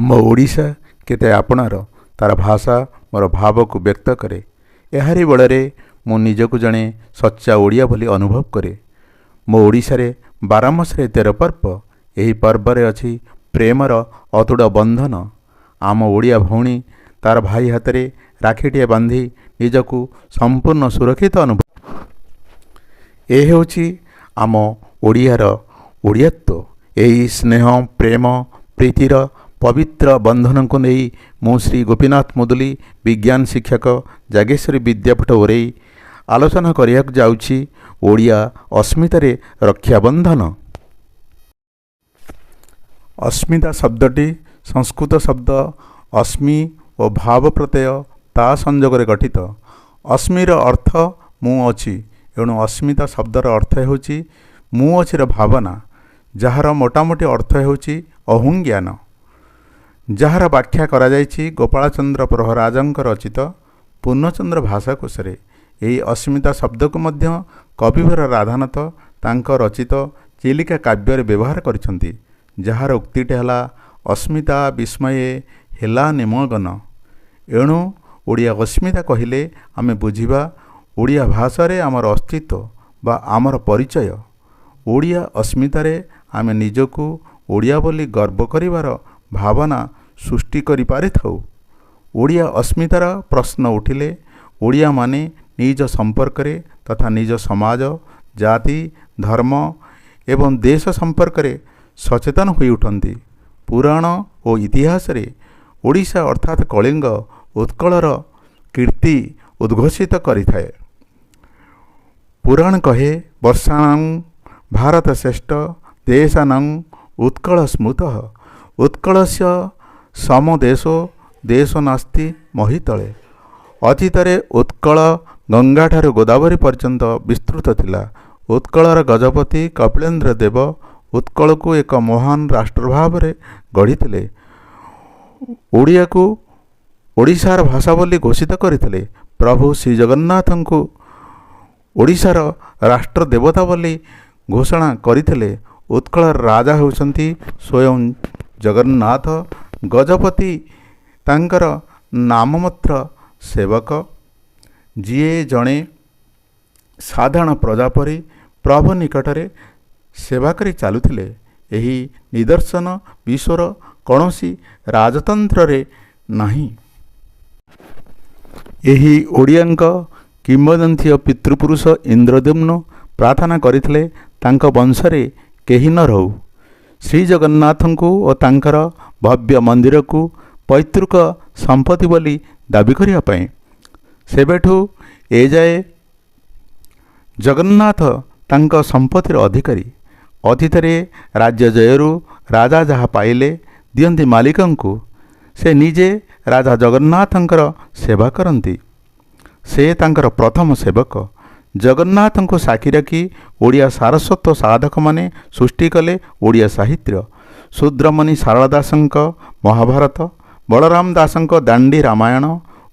ମୋ ଓଡ଼ିଶା କେତେ ଆପଣାର, ତା'ର ଭାଷା ମୋର ଭାବକୁ ବ୍ୟକ୍ତ କରେ। ଏହାରି ବଳରେ ମୁଁ ନିଜକୁ ଜଣେ ସଚ୍ଚା ଓଡ଼ିଆ ବୋଲି ଅନୁଭବ କରେ। ମୋ ଓଡ଼ିଶାରେ 12 ମାସରେ 13 ପର୍ବ। ଏହି ପର୍ବରେ ଅଛି ପ୍ରେମର ଅତୁଟ ବନ୍ଧନ। ଆମ ଓଡ଼ିଆ ଭଉଣୀ ତା'ର ଭାଇ ହାତରେ ରାକ୍ଷୀଟିଏ ବାନ୍ଧି ନିଜକୁ ସମ୍ପୂର୍ଣ୍ଣ ସୁରକ୍ଷିତ ଅନୁଭବ। ଏ ହେଉଛି ଆମ ଓଡ଼ିଆର ଓଡ଼ିଆତ୍ୱ। ଏହି ସ୍ନେହ, ପ୍ରେମ, ପ୍ରୀତିର ପବିତ୍ର ବନ୍ଧନକୁ ନେଇ ମୁଁ ଶ୍ରୀ ଗୋପୀନାଥ ମୁଦୁଲି, ବିଜ୍ଞାନ ଶିକ୍ଷକ, ଜାଗେଶ୍ୱରୀ ବିଦ୍ୟାପୀଠ, ଓରେଇ, ଆଲୋଚନା କରିବାକୁ ଯାଉଛି ଓଡ଼ିଆ ଅସ୍ମିତାରେ ରକ୍ଷାବନ୍ଧନ। ଅସ୍ମିତା ଶବ୍ଦଟି ସଂସ୍କୃତ ଶବ୍ଦ ଅସ୍ମି ଓ ଭାବ ପ୍ରତ୍ୟୟ ତା ସଂଯୋଗରେ ଗଠିତ। ଅସ୍ମିର ଅର୍ଥ ମୁଁ ଅଛି। ଏଣୁ ଅସ୍ମିତା ଶବ୍ଦର ଅର୍ଥ ହେଉଛି ମୁଁ ଅଛିର ଭାବନା, ଯାହାର ମୋଟାମୋଟି ଅର୍ଥ ହେଉଛି ଅହଂଜ୍ଞାନ, ଯାହାର ବ୍ୟାଖ୍ୟା କରାଯାଇଛି ଗୋପାଳଚନ୍ଦ୍ର ପ୍ରହରାଜଙ୍କ ରଚିତ ପୂର୍ଣ୍ଣଚନ୍ଦ୍ର ଭାଷାକୋଷରେ। ଏହି ଅସ୍ମିତା ଶବ୍ଦକୁ ମଧ୍ୟ କବିବର ରାଧାନାଥ ତାଙ୍କ ରଚିତ ଚିଲିକା କାବ୍ୟରେ ବ୍ୟବହାର କରିଛନ୍ତି, ଯାହାର ଉକ୍ତିଟି ହେଲା, "ଅସ୍ମିତା ବିସ୍ମୟେ ହେଲା ନିମଗ୍ନ"। ଏଣୁ ଓଡ଼ିଆ ଅସ୍ମିତା କହିଲେ ଆମେ ବୁଝିବା ଓଡ଼ିଆ ଭାଷାରେ ଆମର ଅସ୍ତିତ୍ୱ ବା ଆମର ପରିଚୟ। ଓଡ଼ିଆ ଅସ୍ମିତାରେ ଆମେ ନିଜକୁ ଓଡ଼ିଆ ବୋଲି ଗର୍ବ କରିବାର ଭାବନା ସୃଷ୍ଟି କରିପାରିଥାଉ। ଓଡ଼ିଆ ଅସ୍ମିତାର ପ୍ରଶ୍ନ ଉଠିଲେ ଓଡ଼ିଆମାନେ ନିଜ ସମ୍ପର୍କରେ ତଥା ନିଜ ସମାଜ, ଜାତି, ଧର୍ମ ଏବଂ ଦେଶ ସମ୍ପର୍କରେ ସଚେତନ ହୋଇଉଠନ୍ତି। ପୁରାଣ ଓ ଇତିହାସରେ ଓଡ଼ିଶା ଅର୍ଥାତ୍ କଳିଙ୍ଗ ଉତ୍କଳର କୀର୍ତ୍ତି ଉଦ୍ଘୋଷିତ କରିଥାଏ। ପୁରାଣ କହେ, "ବର୍ଷାଣାଂ ଭାରତ ଶ୍ରେଷ୍ଠ ଦେଶାନାଂ ଉତ୍କଳ ସ୍ମୃତଃ। ଉତ୍କଳସ୍ୟ ସମ ଦେଶୋ ଦେଶ ନାସ୍ତି ମହୀତଳେ"। ଅତୀତରେ ଉତ୍କଳ ଗଙ୍ଗାଠାରୁ ଗୋଦାବରୀ ପର୍ଯ୍ୟନ୍ତ ବିସ୍ତୃତ ଥିଲା। ଉତ୍କଳର ଗଜପତି କପିଳେନ୍ଦ୍ର ଦେବ ଉତ୍କଳକୁ ଏକ ମହାନ ରାଷ୍ଟ୍ର ଭାବରେ ଗଢ଼ିଥିଲେ। ଓଡ଼ିଆକୁ ଓଡ଼ିଶାର ଭାଷା ବୋଲି ଘୋଷିତ କରିଥିଲେ। ପ୍ରଭୁ ଶ୍ରୀଜଗନ୍ନାଥଙ୍କୁ ଓଡ଼ିଶାର ରାଷ୍ଟ୍ର ଦେବତା ବୋଲି ଘୋଷଣା କରିଥିଲେ। ଉତ୍କଳର ରାଜା ହେଉଛନ୍ତି ସ୍ୱୟଂ ଜଗନ୍ନାଥ। ଗଜପତି ତାଙ୍କର ନାମମାତ୍ର ସେବକ, ଯିଏ ଜଣେ ସାଧାରଣ ପ୍ରଜା ପରି ପ୍ରଭୁ ନିକଟରେ ସେବା କରି ଚାଲୁଥିଲେ। ଏହି ନିଦର୍ଶନ ବିଶ୍ୱର କୌଣସି ରାଜତନ୍ତ୍ରରେ ନାହିଁ। ଏହି ଓଡ଼ିଆଙ୍କ କିମ୍ବଦନ୍ତୀୟ ପିତୃପୁରୁଷ ଇନ୍ଦ୍ରଦ୍ୟୁମ୍ନ ପ୍ରାର୍ଥନା କରିଥିଲେ, ତାଙ୍କ ବଂଶରେ କେହି ନ ରହୁ, ଶ୍ରୀଜଗନ୍ନାଥଙ୍କୁ ଓ ତାଙ୍କର ଭବ୍ୟ ମନ୍ଦିରକୁ ପୈତୃକ ସମ୍ପତ୍ତି ବୋଲି ଦାବି କରିବା ପାଇଁ। ସେବେଠୁ ଏଯାଏ ଜଗନ୍ନାଥ ତାଙ୍କ ସମ୍ପତ୍ତିର ଅଧିକାରୀ। ଅତୀତରେ ରାଜ୍ୟ ଜୟରୁ ରାଜା ଯାହା ପାଇଲେ ଦିଅନ୍ତି ମାଲିକଙ୍କୁ। ସେ ନିଜେ ରାଜା ଜଗନ୍ନାଥଙ୍କର ସେବା କରନ୍ତି। ସେ ତାଙ୍କର ପ୍ରଥମ ସେବକ। ଜଗନ୍ନାଥଙ୍କୁ ସାକ୍ଷୀ ରଖି ଓଡ଼ିଆ ସାରସ୍ୱତ ସାଧକମାନେ ସୃଷ୍ଟି କଲେ ଓଡ଼ିଆ ସାହିତ୍ୟ। ଶୂଦ୍ରମୁନି ସାରଳା ଦାସଙ୍କ ମହାଭାରତ, ବଳରାମ ଦାସଙ୍କ ଦାଣ୍ଡି ରାମାୟଣ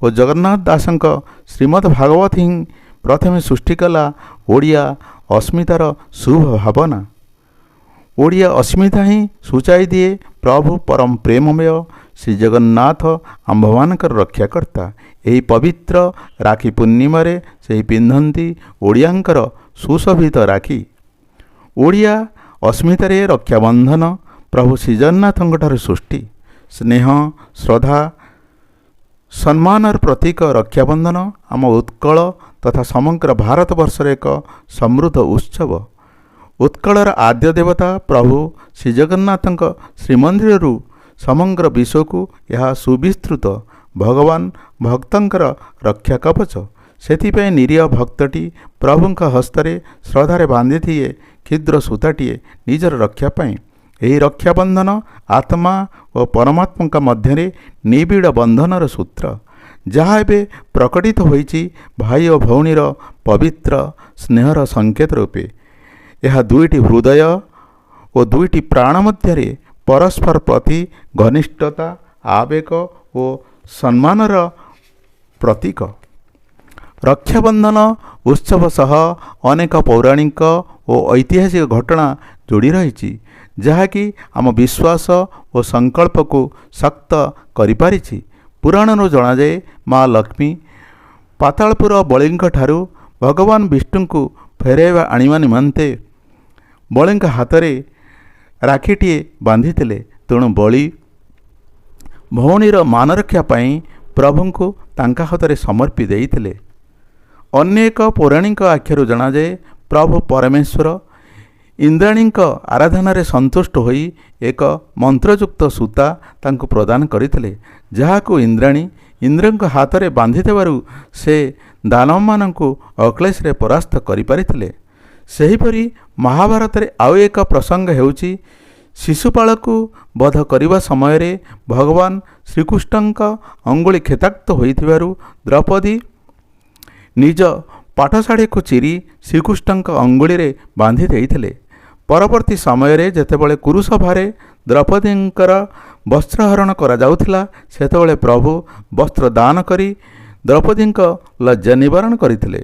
ଓ ଜଗନ୍ନାଥ ଦାସଙ୍କ ଶ୍ରୀମଦ୍ ଭାଗବତ ହିଁ ପ୍ରଥମେ ସୃଷ୍ଟି କଲା ଓଡ଼ିଆ ଅସ୍ମିତାର ଶୁଭ ଭାବନା। ଓଡ଼ିଆ ଅସ୍ମିତା ହିଁ ସୂଚାଇ ଦିଏ, ପ୍ରଭୁ ପରମ ପ୍ରେମମୟ ଶ୍ରୀଜଗନ୍ନାଥ ଆମ୍ଭମାନଙ୍କର ରକ୍ଷାକର୍ତ୍ତା। ଏହି ପବିତ୍ର ରାକ୍ଷୀ ପୂର୍ଣ୍ଣିମାରେ ସେହି ପିନ୍ଧନ୍ତି ଓଡ଼ିଆଙ୍କର ସୁଶୋଭିତ ରାକ୍ଷୀ। ଓଡ଼ିଆ ଅସ୍ମିତାରେ ରକ୍ଷାବନ୍ଧନ ପ୍ରଭୁ ଶ୍ରୀଜଗନ୍ନାଥଙ୍କଠାରୁ ସୃଷ୍ଟି। ସ୍ନେହ, ଶ୍ରଦ୍ଧା, ସମ୍ମାନର ପ୍ରତୀକ ରକ୍ଷାବନ୍ଧନ ଆମ ଉତ୍କଳ ତଥା ସମଗ୍ର ଭାରତବର୍ଷର ଏକ ସମୃଦ୍ଧ ଉତ୍ସବ। ଉତ୍କଳର ଆଦ୍ୟ ଦେବତା ପ୍ରଭୁ ଶ୍ରୀଜଗନ୍ନାଥଙ୍କ ଶ୍ରୀମନ୍ଦିରରୁ ସମଗ୍ର ବିଶ୍ୱକୁ ଏହା ସୁବିସ୍ତୃତ। ଭଗବାନ ଭକ୍ତଙ୍କର ରକ୍ଷା କବଚ। ସେଥିପାଇଁ ନିରୀହ ଭକ୍ତଟି ପ୍ରଭୁଙ୍କ ହସ୍ତରେ ଶ୍ରଦ୍ଧାରେ ବାନ୍ଧିଦିଏ କ୍ଷୁଦ୍ର ସୂତାଟିଏ ନିଜର ରକ୍ଷା ପାଇଁ। ଏହି ରକ୍ଷାବନ୍ଧନ ଆତ୍ମା ଓ ପରମାତ୍ମାଙ୍କ ମଧ୍ୟରେ ନିବିଡ଼ ବନ୍ଧନର ସୂତ୍ର, ଯାହା ଏବେ ପ୍ରକଟିତ ହୋଇଛି ଭାଇ ଓ ଭଉଣୀର ପବିତ୍ର ସ୍ନେହର ସଂକେତ ରୂପେ। ଏହା ଦୁଇଟି ହୃଦୟ ଓ ଦୁଇଟି ପ୍ରାଣ ମଧ୍ୟରେ ପରସ୍ପର ପ୍ରତି ଘନିଷ୍ଠତା, ଆବେଗ ଓ ସମ୍ମାନର ପ୍ରତୀକ। ରକ୍ଷାବନ୍ଧନ ଉତ୍ସବ ସହ ଅନେକ ପୌରାଣିକ ଓ ଐତିହାସିକ ଘଟଣା ଯୋଡ଼ି ରହିଛି, ଯାହାକି ଆମ ବିଶ୍ୱାସ ଓ ସଂକଳ୍ପକୁ ଶକ୍ତ କରିପାରିଛି। ପୁରାଣରୁ ଜଣାଯାଏ, ମା ଲକ୍ଷ୍ମୀ ପାତାଳପୁର ବଳିଙ୍କଠାରୁ ଭଗବାନ ବିଷ୍ଣୁଙ୍କୁ ଫେରାଇବା ଆଣିବା ନିମନ୍ତେ ବଳିଙ୍କ ହାତରେ ରାକ୍ଷୀଟିଏ ବାନ୍ଧିଥିଲେ। ତେଣୁ ବଳି ଭଉଣୀର ମାନ ରକ୍ଷା ପାଇଁ ପ୍ରଭୁଙ୍କୁ ତାଙ୍କ ହାତରେ ସମର୍ପି ଦେଇଥିଲେ। ଅନ୍ୟ ଏକ ପୌରାଣିକ ଆଖ୍ୟାରୁ ଜଣାଯାଏ, ପ୍ରଭୁ ପରମେଶ୍ୱର ଇନ୍ଦ୍ରାଣୀଙ୍କ ଆରାଧନାରେ ସନ୍ତୁଷ୍ଟ ହୋଇ ଏକ ମନ୍ତ୍ରଯୁକ୍ତ ସୂତା ତାଙ୍କୁ ପ୍ରଦାନ କରିଥିଲେ, ଯାହାକୁ ଇନ୍ଦ୍ରାଣୀ ଇନ୍ଦ୍ରଙ୍କ ହାତରେ ବାନ୍ଧିଦେବାରୁ ସେ ଦାନବମାନଙ୍କୁ ଅକ୍ଳେଶରେ ପରାସ୍ତ କରିପାରିଥିଲେ। ସେହିପରି ମହାଭାରତରେ ଆଉ ଏକ ପ୍ରସଙ୍ଗ ହେଉଛି, ଶିଶୁପାଳକୁ ବଧ କରିବା ସମୟରେ ଭଗବାନ ଶ୍ରୀକୃଷ୍ଣଙ୍କ ଅଙ୍ଗୁଳି କ୍ଷତାକ୍ତ ହୋଇଥିବାରୁ ଦ୍ରୌପଦୀ ନିଜ ପାଟଶାଢ଼ୀକୁ ଚିରି ଶ୍ରୀକୃଷ୍ଣଙ୍କ ଅଙ୍ଗୁଳିରେ ବାନ୍ଧି ଦେଇଥିଲେ। ପରବର୍ତ୍ତୀ ସମୟରେ ଯେତେବେଳେ କୁରୁସଭାରେ ଦ୍ରୌପଦୀଙ୍କର ବସ୍ତ୍ରହରଣ କରାଯାଉଥିଲା, ସେତେବେଳେ ପ୍ରଭୁ ବସ୍ତ୍ର ଦାନ କରି ଦ୍ରୌପଦୀଙ୍କ ଲଜ୍ଜା ନିବାରଣ କରିଥିଲେ।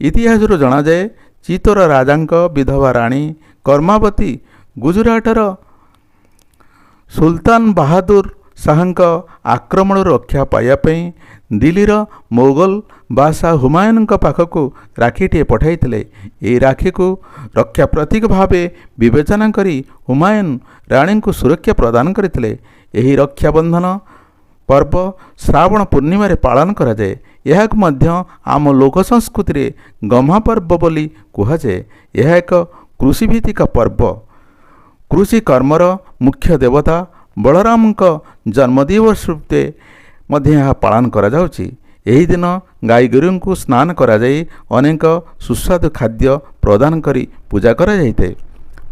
ଇତିହାସରୁ ଜଣାଯାଏ, ଚିତୋର ରାଜାଙ୍କ ବିଧବା ରାଣୀ କର୍ମାବତୀ ଗୁଜୁରାଟର ସୁଲତାନ ବାହାଦୁର ଶାହାଙ୍କ ଆକ୍ରମଣରୁ ରକ୍ଷା ପାଇବା ପାଇଁ ଦିଲ୍ଲୀର ମୋଗଲ ବାଦଶାହ ହୁମାୟୁନଙ୍କ ପାଖକୁ ରାକ୍ଷୀଟିଏ ପଠାଇଥିଲେ। ଏହି ରାକ୍ଷୀକୁ ରକ୍ଷା ପ୍ରତୀକ ଭାବେ ବିବେଚନା କରି ହୁମାୟୁନ ରାଣୀଙ୍କୁ ସୁରକ୍ଷା ପ୍ରଦାନ କରିଥିଲେ। ଏହି ରକ୍ଷାବନ୍ଧନ ପର୍ବ ଶ୍ରାବଣ ପୂର୍ଣ୍ଣିମାରେ ପାଳନ କରାଯାଏ। ଏହାକୁ ମଧ୍ୟ ଆମ ଲୋକ ସଂସ୍କୃତିରେ ଗହ୍ମା ପର୍ବ ବୋଲି କୁହାଯାଏ। ଏହା ଏକ କୃଷିଭିତ୍ତିକ ପର୍ବ। କୃଷି କର୍ମର ମୁଖ୍ୟ ଦେବତା ବଳରାମଙ୍କ ଜନ୍ମଦିବସ ରୂପେ ମଧ୍ୟ ଏହା ପାଳନ କରାଯାଉଛି। ଏହି ଦିନ ଗାଈଗୋରୁଙ୍କୁ ସ୍ନାନ କରାଯାଇ ଅନେକ ସୁସ୍ୱାଦୁ ଖାଦ୍ୟ ପ୍ରଦାନ କରି ପୂଜା କରାଯାଇଥାଏ।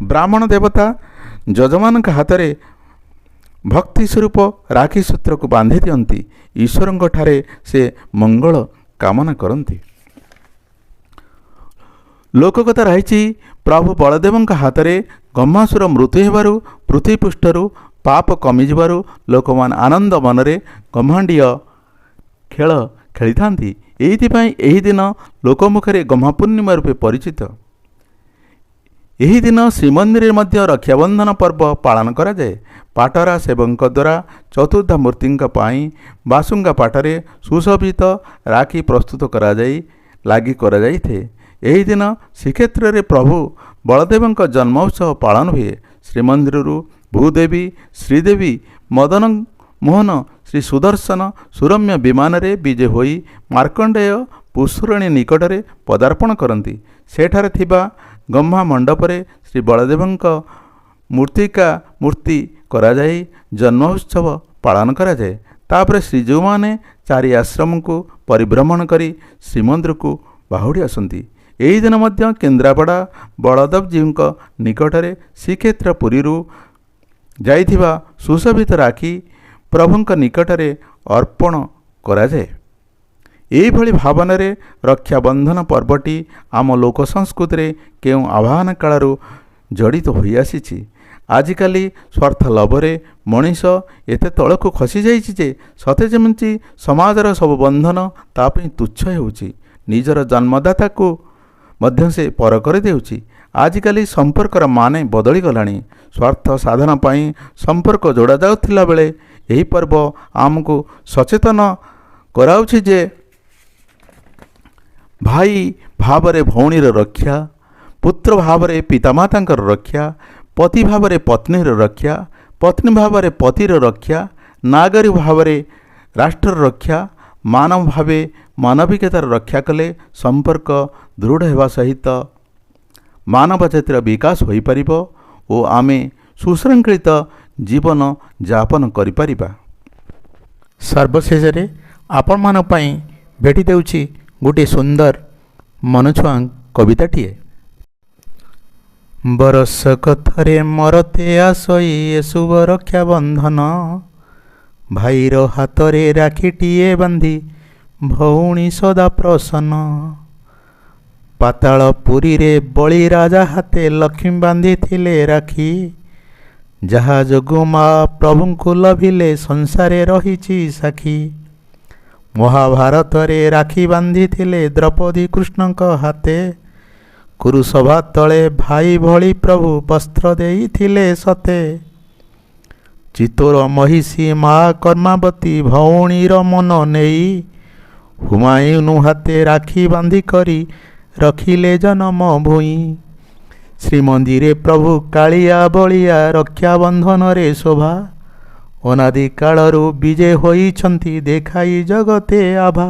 ବ୍ରାହ୍ମଣ ଦେବତା ଯଜମାନଙ୍କ ହାତରେ ଭକ୍ତି ସ୍ୱରୂପ ରାକ୍ଷୀ ସୂତ୍ରକୁ ବାନ୍ଧି ଦିଅନ୍ତି। ଈଶ୍ୱରଙ୍କ ଠାରେ ସେ ମଙ୍ଗଳ କାମନା କରନ୍ତି। ଲୋକକଥା ରହିଛି, ପ୍ରଭୁ ବଳଦେବଙ୍କ ହାତରେ ଗହ୍ମାସୁର ମୃତ୍ୟୁ ହେବାରୁ ପୃଥିବୀ ପୃଷ୍ଠରୁ ପାପ କମିଯିବାରୁ ଲୋକମାନେ ଆନନ୍ଦ ମନରେ ଗହ୍ମାଣ୍ଡିୟ ଖେଳ ଖେଳିଥାନ୍ତି। ଏଇଥିପାଇଁ ଏହି ଦିନ ଲୋକମୁଖରେ ଗହ୍ମା ପୂର୍ଣ୍ଣିମା ରୂପେ ପରିଚିତ। ଏହି ଦିନ ଶ୍ରୀମନ୍ଦିରରେ ମଧ୍ୟ ରକ୍ଷାବନ୍ଧନ ପର୍ବ ପାଳନ କରାଯାଏ। ପାଟରା ସେବଙ୍କ ଦ୍ୱାରା ଚତୁର୍ଦ୍ଧା ମୂର୍ତ୍ତିଙ୍କ ପାଇଁ ବାସୁଙ୍ଗା ପାଟରେ ସୁଶୋଭିତ ରାକ୍ଷୀ ପ୍ରସ୍ତୁତ କରାଯାଇ ଲାଗି କରାଯାଇଥାଏ। ଏହି ଦିନ ଶ୍ରୀକ୍ଷେତ୍ରରେ ପ୍ରଭୁ ବଳଦେବଙ୍କ ଜନ୍ମ ଉତ୍ସବ ପାଳନ ହୁଏ। ଶ୍ରୀମନ୍ଦିରରୁ ଭୂଦେବୀ, ଶ୍ରୀଦେବୀ, ମଦନ ମୋହନ, ଶ୍ରୀ ସୁଦର୍ଶନ ସୁରମ୍ୟ ବିମାନରେ ବିଜେ ହୋଇ ମାର୍କଣ୍ଡେୟ ପୁଷ୍କରିଣୀ ନିକଟରେ ପଦାର୍ପଣ କରନ୍ତି। ସେଠାରେ ଥିବା ଗହ୍ମା ମଣ୍ଡପରେ ଶ୍ରୀ ବଳଦେବଙ୍କ ମୂର୍ତ୍ତିକା ମୂର୍ତ୍ତି କରାଯାଇ ଜନ୍ମ ଉତ୍ସବ ପାଳନ କରାଯାଏ। ତାପରେ ଶ୍ରୀଜୀଉମାନେ ଚାରି ଆଶ୍ରମକୁ ପରିଭ୍ରମଣ କରି ଶ୍ରୀମନ୍ଦିରକୁ ବାହୁଡ଼ି ଆସନ୍ତି। ଏହି ଦିନ ମଧ୍ୟ କେନ୍ଦ୍ରାପଡ଼ା ବଳଦେବଜୀଉଙ୍କ ନିକଟରେ ଶ୍ରୀକ୍ଷେତ୍ର ପୁରୀରୁ ଯାଇଥିବା ସୁଶୋଭିତ ରାକ୍ଷୀ ପ୍ରଭୁଙ୍କ ନିକଟରେ ଅର୍ପଣ କରାଯାଏ। ଏହିଭଳି ଭାବନାରେ ରକ୍ଷାବନ୍ଧନ ପର୍ବଟି ଆମ ଲୋକ ସଂସ୍କୃତିରେ କେଉଁ ଆବାହନ କାଳରୁ ଜଡ଼ିତ ହୋଇଆସିଛି। ଆଜିକାଲି ସ୍ୱାର୍ଥ ଲୋଭରେ ମଣିଷ ଏତେ ତଳକୁ ଖସିଯାଇଛି ଯେ ସତେ ଯେମିତି ସମାଜର ସବୁ ବନ୍ଧନ ତା ପାଇଁ ତୁଚ୍ଛ ହେଉଛି। ନିଜର ଜନ୍ମଦାତାକୁ ମଧ୍ୟ ସେ ପର କରିଦେଉଛି। ଆଜିକାଲି ସମ୍ପର୍କର ମାନେ ବଦଳିଗଲାଣି। ସ୍ୱାର୍ଥ ସାଧନ ପାଇଁ ସମ୍ପର୍କ ଯୋଡ଼ାଯାଉଥିଲା ବେଳେ ଏହି ପର୍ବ ଆମକୁ ସଚେତନ କରାଉଛି ଯେ ଭାଇ ଭାବରେ ଭଉଣୀର ରକ୍ଷା, ପୁତ୍ର ଭାବରେ ପିତାମାତାଙ୍କର ରକ୍ଷା, ପତି ଭାବରେ ପତ୍ନୀର ରକ୍ଷା, ପତ୍ନୀ ଭାବରେ ପତିର ରକ୍ଷା, ନାଗରିକ ଭାବରେ ରାଷ୍ଟ୍ରର ରକ୍ଷା, ମାନବ ଭାବେ ମାନବିକତାର ରକ୍ଷା କଲେ ସମ୍ପର୍କ ଦୃଢ଼ ହେବା ସହିତ ମାନବ ଜାତିର ବିକାଶ ହୋଇପାରିବ ଓ ଆମେ ସୁଶୃଙ୍ଖଳିତ ଜୀବନ ଯାପନ କରିପାରିବା। ସର୍ବଶେଷରେ ଆପଣମାନଙ୍କ ପାଇଁ ଭେଟି ଦେଉଛି ଗୋଟିଏ ସୁନ୍ଦର ମନଛୁଆଁ କବିତାଟିଏ। ବରଷକ ଥରେ ମରତେ ଆସଇ ଏ ଶୁଭ ରକ୍ଷାବନ୍ଧନ, ଭାଇର ହାତରେ ରାକ୍ଷୀଟିଏ ବାନ୍ଧି ଭଉଣୀ ସଦା ପ୍ରସନ୍ନ। ପାତାଳ ପୁରୀରେ ବଳି ରାଜା ହାତେ ଲକ୍ଷ୍ମୀ ବାନ୍ଧିଥିଲେ ରାକ୍ଷୀ, ଯାହା ଯୋଗୁଁ ମା ପ୍ରଭୁଙ୍କୁ ଲଭିଲେ ସଂସାରେ ରହିଛି ସାକ୍ଷୀ। ମହାଭାରତରେ ରାକ୍ଷୀ ବାନ୍ଧିଥିଲେ ଦ୍ରୌପଦୀ କୃଷ୍ଣଙ୍କ ହାତେ, କୁରୁସଭା ତଳେ ଭାଇ ଭଳି ପ୍ରଭୁ ବସ୍ତ୍ର ଦେଇଥିଲେ ସତେ। ଚିତୋର ମହିଷୀ ମା କର୍ମାବତୀ ଭଉଣୀର ମନ ନେଇ, ହୁମାୟୁନ ହାତେ ରାକ୍ଷୀ ବାନ୍ଧି କରି ରଖିଲେ ଜନମ ଭୂଇଁ। ଶ୍ରୀମନ୍ଦିରେ ପ୍ରଭୁ କାଳିଆ ବଳିଆ ରକ୍ଷାବନ୍ଧନରେ ଶୋଭା, ଅନାଦି କାଳରୁ ବିଜେ ହୋଇଛନ୍ତି ଦେଖାଇ ଜଗତେ ଆଭା।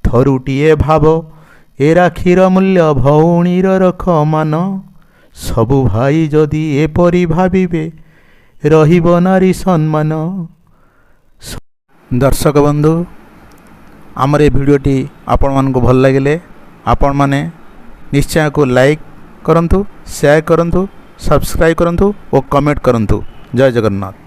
ଥରୁଟିଏ ଭାବ ଏ ରାକ୍ଷୀର ମୂଲ୍ୟ, ଭଉଣୀର ରଖ ମାନ, ସବୁ ଭାଇ ଯଦି ଏପରି ଭାବିବେ ରହିବ ନାରୀ ସମ୍ମାନ। ଦର୍ଶକ ବନ୍ଧୁ, ଆମର ଏ ଭିଡ଼ିଓଟି ଆପଣମାନଙ୍କୁ ଭଲ ଲାଗିଲେ ଆପଣମାନେ ନିଶ୍ଚୟ ଏହାକୁ ଲାଇକ୍ କରନ୍ତୁ, ସେୟାର କରନ୍ତୁ, ସବସ୍କ୍ରାଇବ୍ କରନ୍ତୁ ଓ କମେଣ୍ଟ କରନ୍ତୁ। ଜୟ ଜଗନ୍ନାଥ।